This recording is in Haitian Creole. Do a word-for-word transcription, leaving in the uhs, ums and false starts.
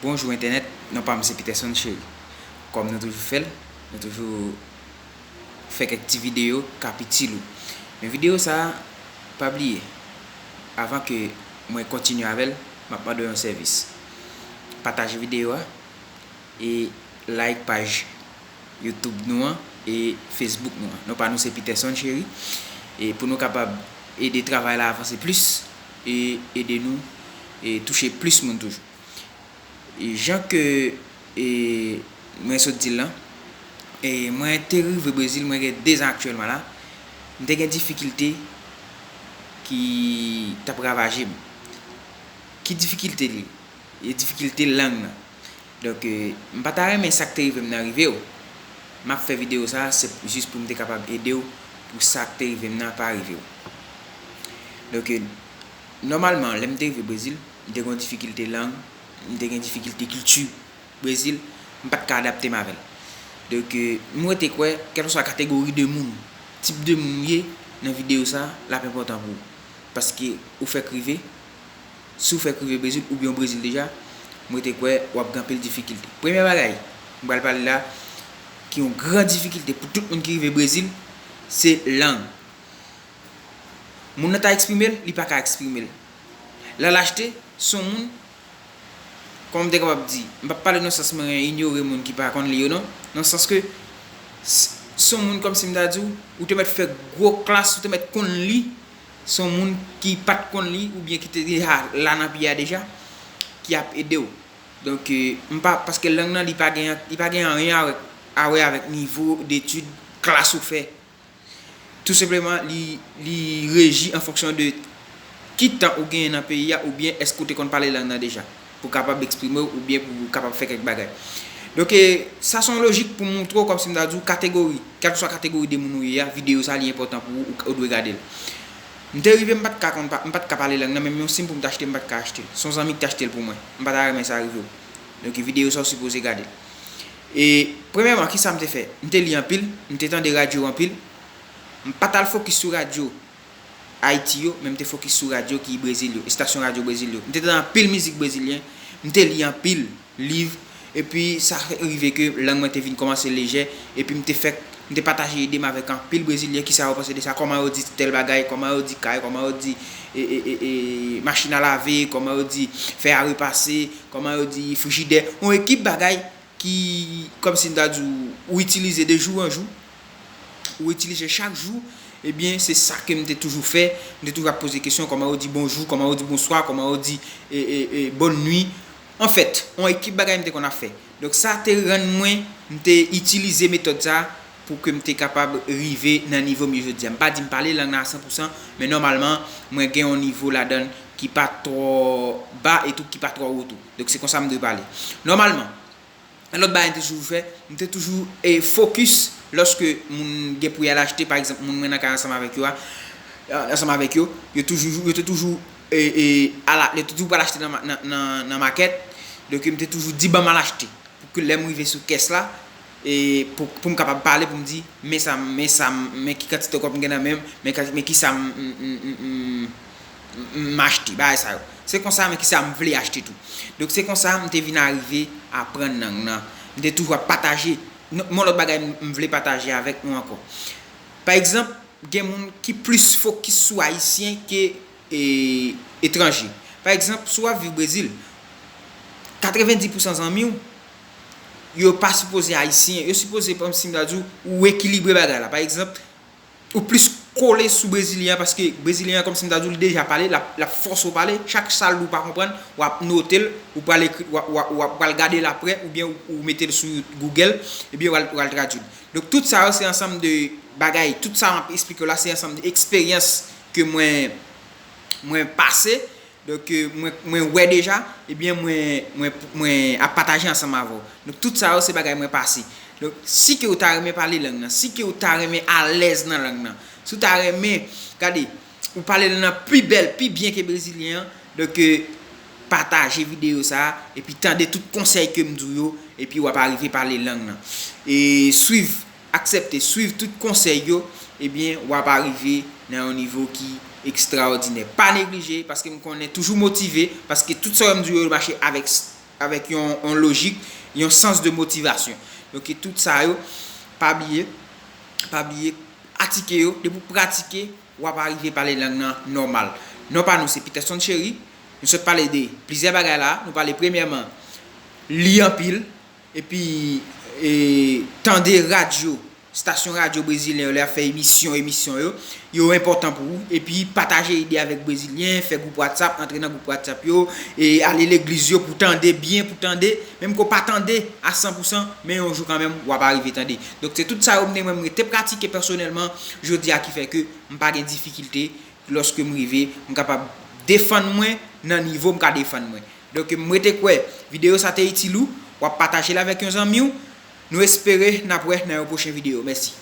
Bonjou entènèt, non pa m se Peterson Chéry. Kòm nou toujou fè l, nou toujou fè kèk ti videyo k ap itil ou. Men videyo sa a, pa bliye, avan ke mwen kontinye avè l, m ap mande w yon sèvis. Pataje videyo a e like paj YouTube nou an e Facebook nou an. Non pa nou se Peterson Chéry. E pou nou kapab ede travay la avanse plis e ede nou e touche plis moun toujou. E jan ke e, mwen sot di l lan, e, mwen te rive Brezil, mwen gen de zan aktyèlman la, m te gen difikilte ki t ap ravaje m. Ki difikilte li? E difikilte lang nan. Donk, e, m pa ta renmen sa k te rive m nan rive w. M ap fè videyo sa a, se jis pou m te kapab ede w pou sa k te rive m nan pa rive w. Donk, e, nòmalman, lè m te rive Brezil, m te gen yon difikilte lang, m te gen difikilte kilti Brezil, m pa t ka adapte m avè l. Donk, e, m rete kwè, kèlkeswa kategori de moun, tip de moun ou ye, nan videyo sa a, l ap enpòtan pou ou. Paske ou fèk rive, si w fèk rive Brezil oubyen w Brezil deja, m rete kwè w ap gen anpil difikilte. Premye bagay m pral pale la, ki yon gran difikilte pou tout moun ki rive Brezil, se lang. Moun nan ta eksprime l, li pa ka eksprime l. Lè l achte, se yon moun, kòman m te kapab di, m p ap pale nan sans mwen inyore moun ki pa konn li yo non, nan sans ke s- se yon moun kòmsi m ta di w, ou te mèt fè gwo klas, ou te mèt konn li, se yon moun ki pa t konn li oubyen ki te deja la nan peyi a deja, ki ap ede w. Donk, e, m pa, paske lang nan li pa gen, li pa gen anyen a wè, a wè avèk nivo detid klas ou fè. Tou senpleman, li, li reji an fonksyon de ki tan ou genyen nan peyi a oubyen èske ou te konn pale lang nan deja pou w kapab eksprime w oubyen pou w kapab fè kèk bagay. Donk, e, sa se yon lojik pou m montre w kòmsi m ta di w kategori, kèlkeswa kategori de moun ou ye a, videyo sa li enpòtan pou ou, ou, ou dwe gade l. M te rive, m pa t ka konn pa, m pa t ka pale lang nan, menm yon sim pou m t achte, m pa t ka achte l. Se yon zanmi ki t achte l pou mwen. M pa ta renmen sa rive w. Donk, videyo sa w sipoze gade l. E, premyèman, kisa m te fè? M te li anpil, m te tande radyo anpil. M pa t al fokis sou radyo Ayiti yo, men m te fokis sou radyo ki Brezil yo, estasyon radyo Brezil yo. M te tande anpil mizik brezilyen, m te li anpil liv, epi sa rive ke lang mwen te vin kòmanse lejè, epi m te fèk, m te pataje ide m avèk anpil brezilyen, kisa yo panse de sa, kòman yo di tèl bagay, kòman yo di kay, kòman yo di e, e, e, e, machin a lave, kòman yo di fè a repase, kòman yo di frijidè, yon ekip bagay ki, kòmsi m ta di w, ou itilize de jou an jou, ou itilize chak jou, ebyen, se sa ke m te toujou fè. M te toujou ap poze kesyon, kòman yo di bonjou, kòman yo di bonswa, kòman yo di e, e, e, bonn nwi. Anfèt, yon ekip bagay m te konn ap fè. Donk, sa te rann mwen, m te itilize metòd sa pou ke m te kapab rive nan nivo m ye jodi a. M pa di m pale lang nan a san pou san, men nòmalman, mwen gen yon nivo ladan l ki pa twò ba e tou ki pa twò wo tou. Donk, se konsa m dwe pale. Nòmalman, yon lòt bagay m te toujou fè, m te toujou e, fokis lòske moun gen pou y al achte, pa egzanp, moun mwen nan kay ansanm avèk yo a, ansanm avèk yo, yo toujou, yo te toujou e, e, al a- yo te toujou pral achte nan, ma- nan, nan, nan makèt. Donk, m te toujou di ban m al achte. Pou ke lè m rive sou kès la, e, pou, pou m kapab pale, pou m di, men sa, men sa, men ki kantite kòb m gen nan men m, men, ka- men ki sa m, m, m, m, m, m achte, bagay sa yo. Se konsa, men ki sa m vle achte tou. Donk, se konsa m te vin arive aprann lang nan. M te toujou ap pataje. Non, men yon lòt bagay m, m vle pataje avèk nou ankò. Pa egzanp, gen moun ki plis fokis sou ayisyen ke e, etranje. Pa egzanp, si w ap viv Brezil, katrevendi pousan zanmi w, yo pa sipoze ayisyen. Yo sipoze, kòmsi m ta di w, ou ekilibre bagay la. Pa egzanp, ou plis kole sou brezilyen an, paske brezilyen an, kòmsi m ta di w, li deja pale, l ap, l ap fòse w pale. Chak sa l di w pa konprann, w ap note l, ou pral ekri, w ap, w ap, w ap pral gade l apre, oubyen ou, ou mete l sou Google, ebyen w al, w al tradui l. Donk, tout sa yo, se ansanm de bagay. Tout sa m ap esplike w la, se ansanm de eksperyans ke mwen, mwen pase. Donk, e, mwen, mwen wè deja, ebyen, mwen, mwen, mwen ap pataje ansanm avè w. Donk, tout sa yo, se bagay mwen pase. Donk, si ke w ta renmen pale lang nan, si ke w ta renmen alèz nan lang nan, si w ta renmen, gade, ou pale l nan pi bèl, pi byen ke brezilyen an, donk, e, pataje videyo sa a, epi tande tout konsèy ke m di w yo, epi w ap arive pale lang nan. E swiv, aksepte, swiv tout konsèy yo, ebyen, w ap arive nan yon nivo ki ekstraòdinè. Pa neglije, paske m konnen, toujou motive, paske tout sa yo m di w yo mache avèk s- avèk yon, yon lojik, yon sans de motivasyon. Donk, tout sa yo, pa bliye, pa bliye, pratike yo, depi w pratike, w ap arive pale lang nan nòmal. Non pa nou, se Peterson Chery. Nou sot pale de plizyè bagay la. Nou pale premyèman, li anpil, epi e, tande radyo, stasyon radyo brezilyen yo, lè y ap fè emisyon, emisyon yo, yo enpòtan pou ou. Epi pataje ide avèk brezilyen, fè gwoup WhatsApp, antre nan gwoup WhatsApp yo, e ale legliz yo pou tande byen, pou tande, menm ke w pa tande a san pou san, men yon jou kanmenm, w ap arive tande. Donk, se tout sa yo m te, mwen, m rete pratike pèsonèlman, jodi a, ki fè ke m pa gen difikilte lòske m rive, m kapab defann mwen nan nivo m ka defann mwen. Donk, m rete kwè videyo sa te itil ou, w ap pataje l avèk yon zanmi w. Nou espere n ap wè nan yon pwochen videyo. Mèsi.